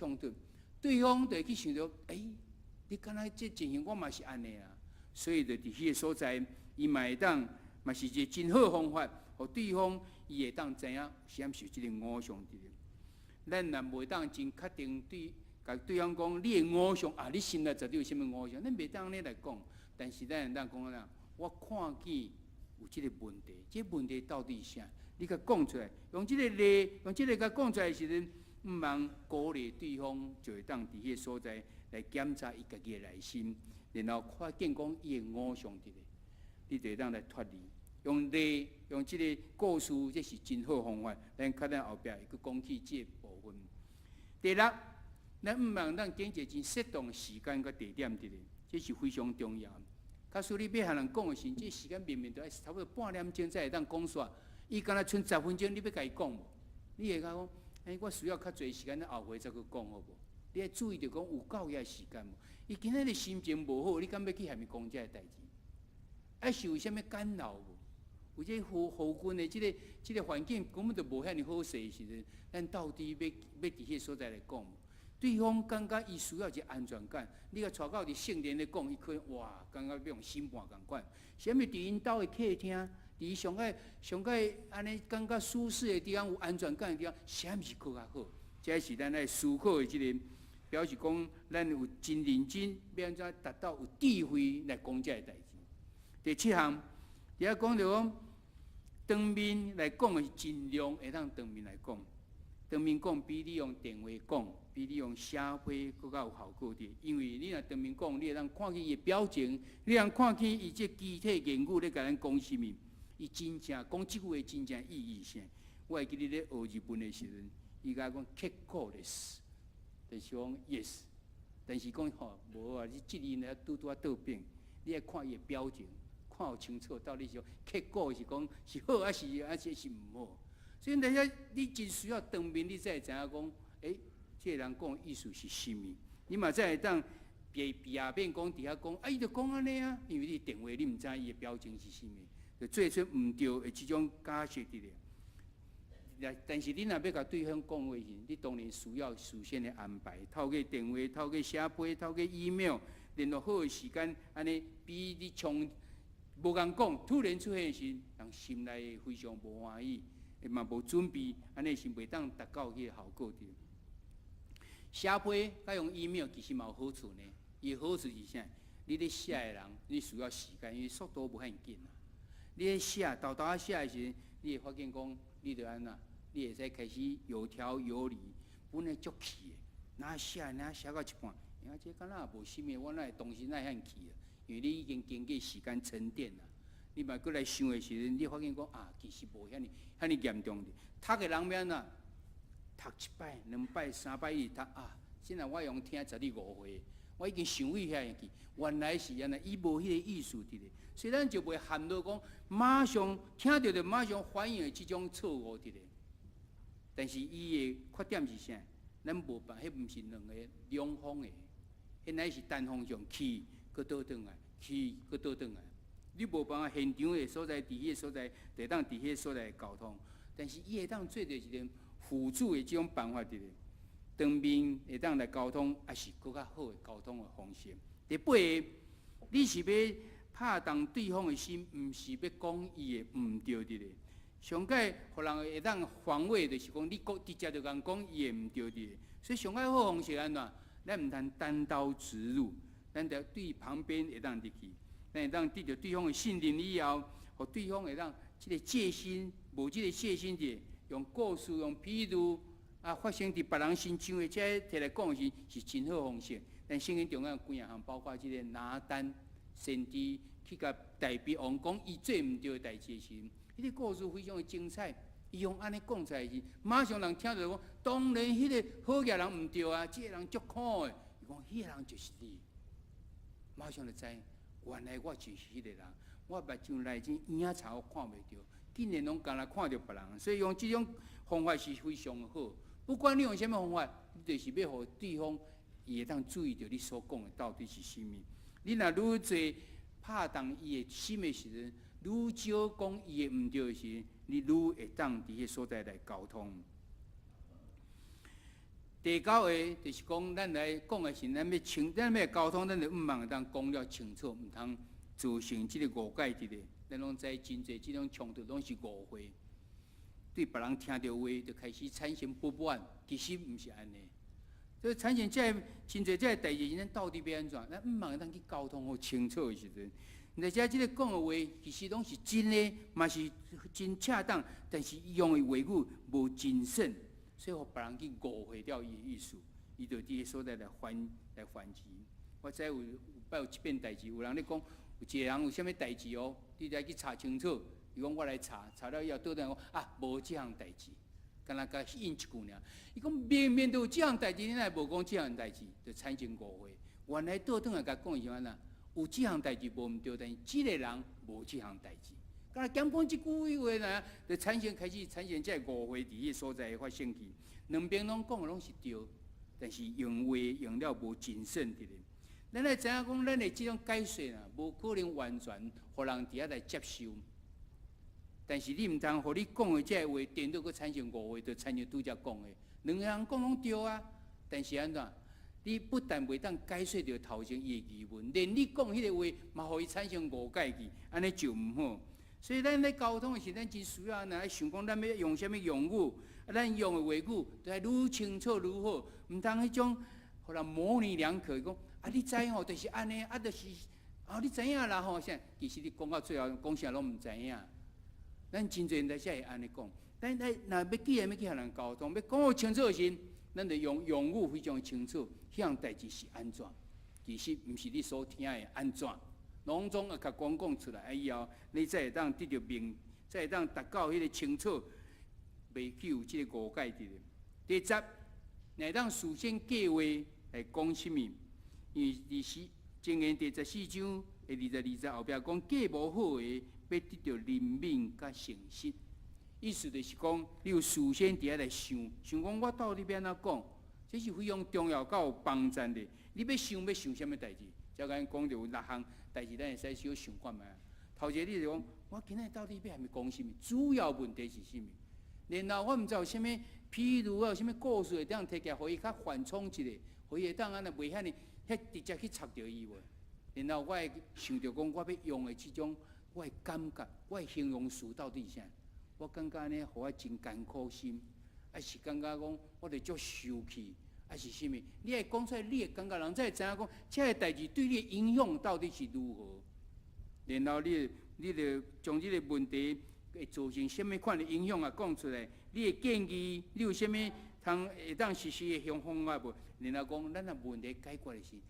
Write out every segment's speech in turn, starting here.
衝突，對方就會去想著，欸，你敢若這情形我嘛是按呢啊，所以就佇彼个所在，伊嘛會當嘛是一个真好方法，予對方伊會當知影啥物是這个偶像佇咧。咱若袂當真確定對，共對方講你的偶像啊，你心內絕對有啥物偶像，咱袂當按呢來講。但是咱會當講啥？我看見有這个問題，這個問題到底是啥？你共講出來，用這个例，用這个共講出來的時陣，毋茫鼓勵對方就會當佇彼个所在來檢查伊家己的內心，然後看見講伊的偶像佇咧，你就會當來脫離。用例，用這个故事，這是真好方法。咱較咱後壁會閣講起這个部分。第六，咱毋茫當揀一个真適當的時間佮地點佇咧，這是非常重要。假使你欲予人講的時陣，這時間明明著愛差不多半點鐘才會當講煞，伊敢若賰10分鐘，你欲共伊講無？你會共講，欸，我需要較濟時間，咱後回再閣講好無？你愛注意著講有夠遐時間無？伊今仔日心情無好，你敢欲去共伊講這个代誌？抑是有啥物干擾無？有這附近的這個環境根本就無遐爾好勢的時陣，咱到底欲佇彼个所在來講無？對方感覺伊需要一個安全感，你共帶到佇聖殿咧講，伊可能哇，感覺欲予審判仝款。啥物佇𪜶兜的客廳，佇伊上蓋上蓋按呢感覺舒適的地方，有安全感的地方，啥物是閣較好？這是咱愛思考的這個，表示講咱有真認真，欲按怎達到有智慧來講這个代誌。第七項，佇遐講著講，當面來講的是盡量會當當面來講，當面講比你用電話講，比你用寫批閣較有效果佇。因為你若當面講，你會當看見伊的表情，你會當看見伊這肢體言語咧共咱講啥物，伊真正講這句話真正意義啥？我會記得咧學日文的時陣，伊共我講結構です，就是講 yes，但是講吼無啊，你這字呢拄拄仔倒反，你愛看伊的表情。看有清楚，到底是結果是講是好還是毋好？所以大家你真需要當面，你才會知影講，欸，這个人講的意思是啥物？你嘛才會當避免講佇遐講，啊，伊就講按呢啊，因為你電話你毋知伊的表情是啥物，就做出毋對的這種假設佇咧。但是你若欲共對方講話時，你當然需要事先的安排，透過電話、透過寫批、透過 email，聯絡好的時間，按呢比你衝無共講，突然出現時，人心內非常無歡喜，嘛無準備，按呢是袂當達到彼个效果的。寫批佮用 email 其實嘛有好處呢。伊好處是啥？你咧寫的人，你需要時間，因為速度無遐爾緊啊。你咧寫，沓沓仔寫的時陣，你會發現講，你著按怎？你會使開始有條有理。本來足氣的，哪寫哪寫到一半，啊，這敢若也無啥物，我哪會當時哪會遐氣啊？因為你已經經過時間沉澱啦，你嘛閣來想的時陣，你發現講啊，其實無遐爾遐爾嚴重的。讀的人欲按怎？讀一擺、兩擺、三擺，伊讀啊，現在我用聽十二五回，我已經想起遐去，原來是按呢，伊無彼個意思佇咧，所以咱就袂陷入講馬上聽著就馬上反應的這種錯誤佇咧。但是伊的缺點是啥？咱無辦法，彼毋是兩个兩方的，彼乃是單方向去，閣倒轉來，去閣倒轉來。你無辦法現場的所在，佇彼个所在，就當佇彼个所在溝通。但是伊會當做著一個輔助的這種辦法佇咧，當面會當來溝通，抑是閣較好的溝通的方式。第八個，你是欲拍動對方的心，毋是欲講伊的毋對佇咧。上蓋予人會當防衛，就是講你講直接就共講伊的毋對佇咧。所以上蓋好方式按怎？咱毋通單刀直入，咱著對旁邊會當入去，咱會當得著對方的信任以後，予對方會當這個戒心，無這個戒心佇，用故事、用比喻啊，發生佇別人身上的這個提來講時，是真好方式。但聖經中間有幾項，包括這個拿單先知去共大衛王講伊做毋對的代誌的時陣，彼個故事非常的精彩。伊用按呢講出來時，馬上人聽著講，當然彼個好額人毋對啊，這個人足苦的。伊講彼個人就是你，馬上就知，原來我就是彼個人。我目睭內這影仔我看袂著，竟然攏敢若看著別人，所以用這種方法是非常好。不管你用啥物方法，你就是欲予對方伊會當注意著你所講的到底是啥物。你若愈濟拍動伊的心的時陣，愈少講伊的毋對的時陣，你愈會當佇彼個所在來溝通。第九个就是講，咱來講的是，咱欲清，咱欲溝通，咱就毋茫會當講了清楚，毋通造成這个誤解佇咧。咱攏知真濟這種衝突攏是誤會，對別人聽著話就開始產生不滿，其實毋是按呢。所以產生這个真濟這个代誌，咱到底欲按怎？咱毋茫會當去溝通予清楚的時陣，而且這个講的話其實攏是真的，嘛是真恰當，但是伊用的話語無謹慎。所以，予別人去誤會掉伊的意思，伊就佇个所在來反擊。我知有有擺有這遍代誌，有人咧講，有一個人有啥物代誌哦，你來去查清楚。伊講我來查，查了以後倒轉講啊，無這項代誌，敢若共應一句爾。伊講明明都有這項代誌，你哪會無講這項代誌，就產生誤會。原來倒轉來共講是按怎？有這項代誌無毋對，但是這个人無這項代誌。敢若減講這句話呢，就產生開始產生這个誤會佇彼个所在發生去。兩邊攏講的攏是對，但是用話用了無謹慎佇咧。咱愛知影講，咱的這種解說啊，無可能完全予人佇遐來接受。但是你毋通予你講的這个話，顛倒閣產生誤會，就親像拄才講的，兩个人講攏對啊，但是按怎？你不但袂當解說著頭前伊的疑問，連你講彼个話嘛，予伊產生誤解去，按呢就毋好。所以咱咧溝通的時，咱真需要來想講，咱欲用啥物用語，啊，咱用的話語都愛愈清楚愈好，毋通彼種予人模棱兩可。講啊，你知吼，就是按呢，啊，就是啊，你知影啦吼？啥？其實你講到最後，講啥攏毋知影。咱真濟人才會按呢講。咱咱若欲既然欲去予人溝通，欲講予清楚的時，咱就用用語非常清楚，彼項代誌是按怎？其實毋是你所聽的按怎。攏總愛共講講出來，以後你才會當得著明，才會當達到彼个清楚，袂去有這个誤解佇咧。第十，若會當事先計劃來講啥物？因為佇是箴言第14章的22節後壁講，計謀好的，欲得著憐憫佮誠實。意思就是講，你有事先佇遐來想，想講我到底欲按怎講，這是非常重要佮有幫助的。你欲想欲想啥物代誌？才共講著有六項代誌，咱會使小想看覓。頭一个你就講，我今仔到底欲按怎講啥物？主要問題是啥物？然後我毋知有啥物，譬如啊，有啥物故事會當提起來，予伊較緩衝一下，予伊會當按呢袂遐爾遐直接去插著伊無。然後我會想著講，我欲用的這種我的感覺，我的形容詞到底是啥？我感覺按呢，予我真艱苦心，抑是感覺講我著足受氣，抑是啥物？你愛講出來，你的感覺，人才會知影講，這个代誌對你的影響到底是如何。然後你就將這个問題會造成啥物款的影響啊，講出來。你的建議，你有啥物通會當實施的方法無？然後講，咱若問題解決的時，予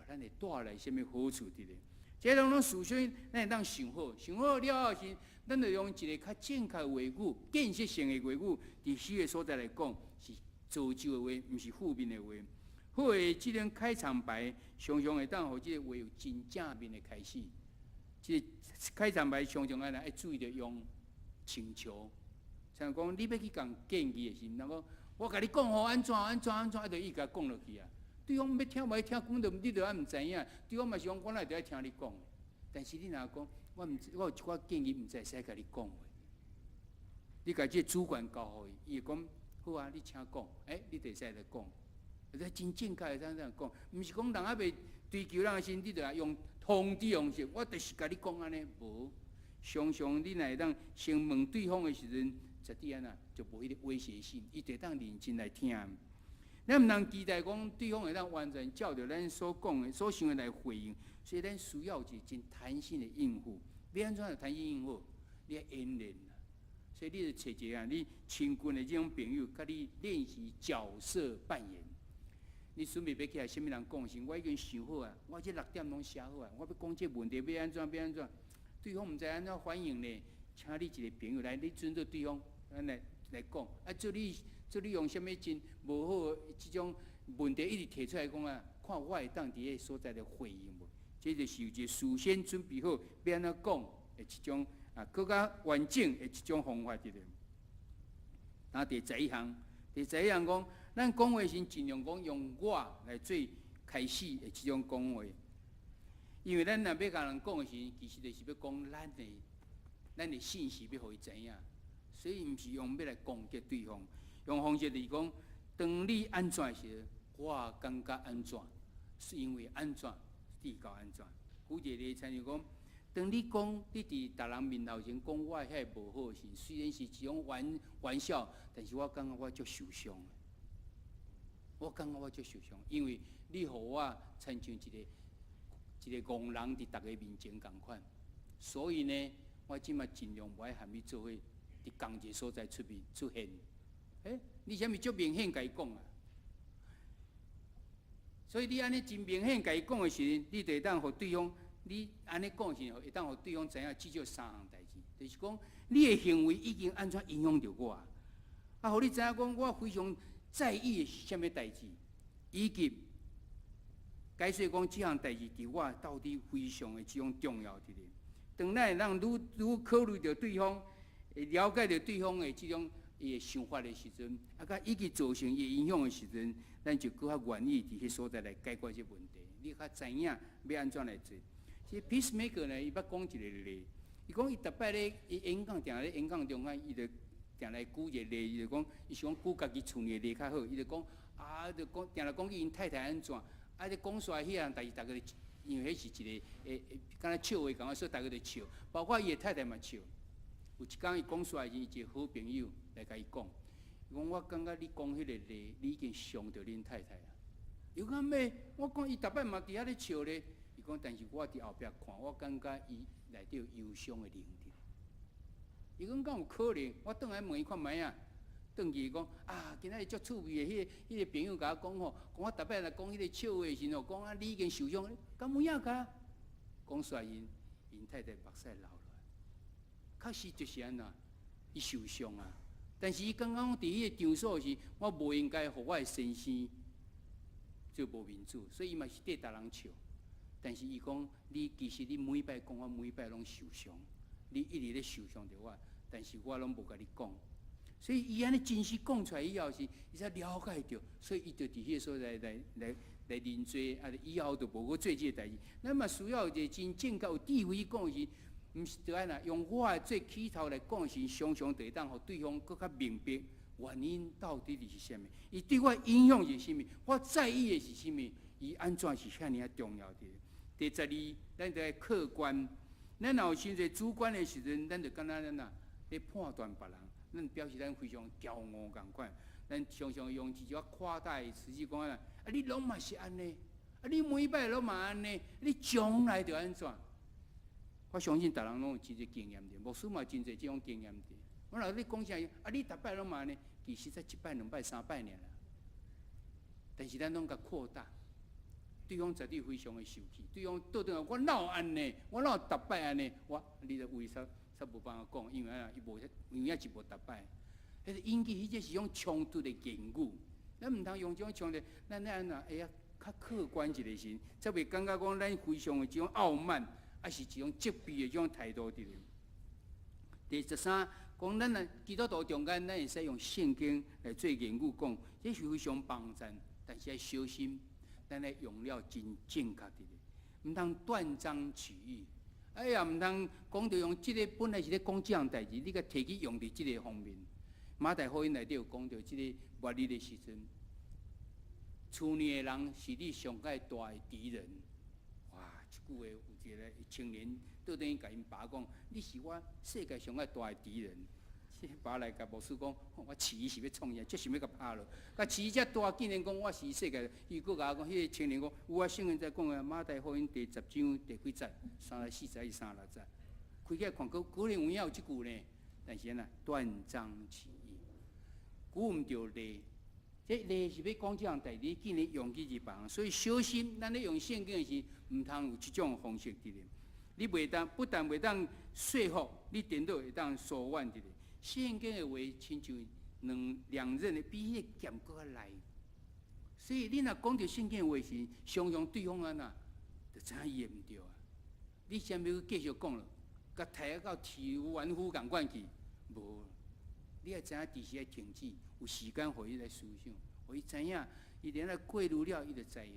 咱會帶來啥物好處佇咧？這攏攏事先咱會當想好，想好了後時，咱就用一个較正確的話語、建設性的話語，佇彼个所在來講，是造就的話，毋是負面的話。好的這種開場白，常常會當予這个話有真正面的開始。這个開場白常常按呢愛注意著用請求，像講你欲去共建議的時，人講我共你講吼，按怎按怎按怎，啊，就伊共講落去啊。對方欲聽無愛聽，講著你著愛毋知影。對方嘛是講，我哪會著愛聽你講？但是你若講，我毋知，我有一寡建議，毋知會使共你講無？你共這个主權交予伊，伊會講好啊，你請講。欸，你就會使來講，而真正確的這樣講，毋是講人猶未追求人的時，你就來用通知方式，我就是共你講按呢，無。常常你若會當先問對方的時陣，絕對按怎就無彼个威脅性，伊就會當認真來聽。咱毋通期待講對方會當完全照著咱所講的、所想的來回應，所以咱需要一個真彈性的應付。欲按怎有彈性應付？你愛演練啦。所以你就揣一個你親近的這種朋友，共你練習角色扮演。你準備欲去共啥物人講時，我已經想好啊，我這六點攏寫好啊，我欲講這個問題欲按怎欲按怎，對方毋知按怎反應呢？請你一個朋友來，你尊做對方，咱來講，啊，做你用啥物真無好的這種問題一直提出來講啊，看我會當佇彼個所在來回應無？這就是有一個事先準備好欲按怎講的這種啊，閣較完整的這種方法佇咧。啊，第十一項，第十一項講，咱講話時盡量講用我來做開始的這種講話，因為咱若欲共人講的時，其實就是欲講咱的信息，欲予伊知影，所以毋是用欲來攻擊對方，用方式就是講，當你按怎時，我感覺按怎，是因為按怎，你到按怎。舉一個例，親像講，當你講你佇別人面頭前講我遐無好時，雖然是一種玩笑，但是我感覺我足受傷。我感覺我足受傷，因為你予我親像一個一個戇人佇逐家面前仝款，所以呢，我這馬盡量無愛和你做伙佇仝一個所在出面出現。欸，你啥物足明顯共伊講啊？所以你按呢真明顯共伊講的時陣，你就會當予對方，你按呢講時，會當予對方知影至少三項代誌，就是講你的行為已經按怎影響著我，啊，予你知影講我非常在意的是啥物代誌，以及解釋講這項代誌佇我到底非常的這種重要佇咧。當咱會當愈愈考慮著對方，會了解著對方的這種伊的想法的時陣，啊，佮以及造成伊影響的時陣，咱就閣較願意佇彼所在來解決這問題。你較知影欲按怎來做。這 peacemaker 呢，伊捌講一個例，伊講伊逐擺咧，伊演講定咧演講中間，伊就定來舉一個例，伊就講，伊想講舉家己厝內的例較好，伊就講啊，就講定來講伊𪜶太太按怎，啊，咧講出來彼項代誌，逐家因為彼是一個會敢若笑話仝款，所以逐家就笑，包括伊的太太嘛笑。有一工伊講出來時，伊一個好朋友來共伊講，伊講我感覺你講彼個例，你已經傷著恁太太啊。伊講咩？我講伊逐擺嘛佇遐咧笑咧。伊講，但是我佇後壁看，我感覺伊內底有憂傷的靈佇。伊講敢有可能？我轉來問伊看覓啊？轉去講啊，今仔日足趣味的，彼個朋友共我講吼，講我逐擺來講彼個笑話的時陣，講啊你已經受傷，敢有影㗎？講出來𪜶太太目屎流落來，確實就是按怎，伊受傷啊。但是伊感覺講佇彼個場所時，我無應該予我的先生做無面子，所以伊嘛是綴逐人笑。但是伊講，你其實你每擺講，我每擺攏受傷，你一直咧受傷著我，但是我攏無共你講。所以伊按呢真實講出來以後是，伊才了解著，所以伊就佇彼個所在來認罪，啊，以後就無閣做這個代誌。咱嘛需要一個真正確有智慧講是，毋是著按怎用我的做起頭來講時，常常就會當予對方閣較明白原因到底是啥物，伊對我影響是啥物，我在意的是啥物，伊按怎是遐爾仔重要的。第十二，咱著愛客觀，咱若有傷濟主觀的時陣，咱就敢若咱啊咧判斷別人，咱表示咱非常驕傲仝款。咱常常用一種誇大的詞語講啊，啊你攏嘛是按呢，啊你每擺攏嘛按呢，你將來著按怎？我相信逐人攏有真濟經驗的，牧師嘛真濟這種經驗的。我若你講啥，啊你逐擺攏嘛按呢，其實才一擺、兩擺、三擺爾啦。但是咱攏共擴大，對方絕對非常的受氣。對方倒轉來，我哪有按呢？我哪有逐擺按呢？我你就話煞煞無辦法講，因為按怎伊無有影是無逐擺。彼個引起彼這是種衝突的言語，咱毋通用這種衝突，咱愛按怎會曉較客觀一個時，才袂感覺講咱非常的這種傲慢，抑是一種責備的這種態度佇咧。第十三，講咱若基督徒中間，咱會使用聖經來做言語講，這是非常幫贊，但是愛小心，咱愛用了真正確佇咧，毋通斷章取義。哎呀，毋通講著用這個本來是咧講這項代誌，你共提去用佇這個方面。馬太福音內底有講著這個末日的時陣，厝內的人是你上蓋大的敵人。哇！這句話有一個青年倒轉去共𪜶爸講：你是我世界上蓋大的敵人。這爸來共牧師講：我飼伊是欲創啥？這想欲共拍落。共飼伊遮大，竟然講我是世界。伊閣共我講，彼個青年講：有啊，聖經在講啊，馬太福音第十章第幾節？34節抑36節？開起來看，閣果然有影有這句呢。但是按怎斷章取義，舉毋著例。這例是欲講這項代誌，竟然用去佇別人，所以小心，咱咧用聖經的時，毋通有這種方式佇咧。你袂當，不但袂當說服，你顛倒會當疏遠佇咧。聖經的話親像兩刃的，比彼個劍閣較利。所以你若講著聖經的話時，常常對方按怎，就知影伊會毋對啊。你啥物閣繼續講了，共提啊到體無完膚仝款去，無。你愛知影佇時愛停止，有時間予伊來思想，予伊知影，伊連來過濾了，伊就知影。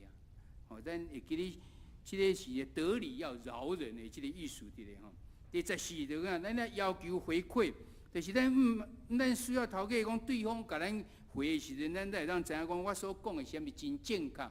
吼，咱會記得這個是得理要饒人的這個意思佇咧吼。第十四就講，咱愛要求回饋，就是咱毋，咱需要頭家講對方共咱回的時陣，咱才會當知影講，我所講的是啥物真正確。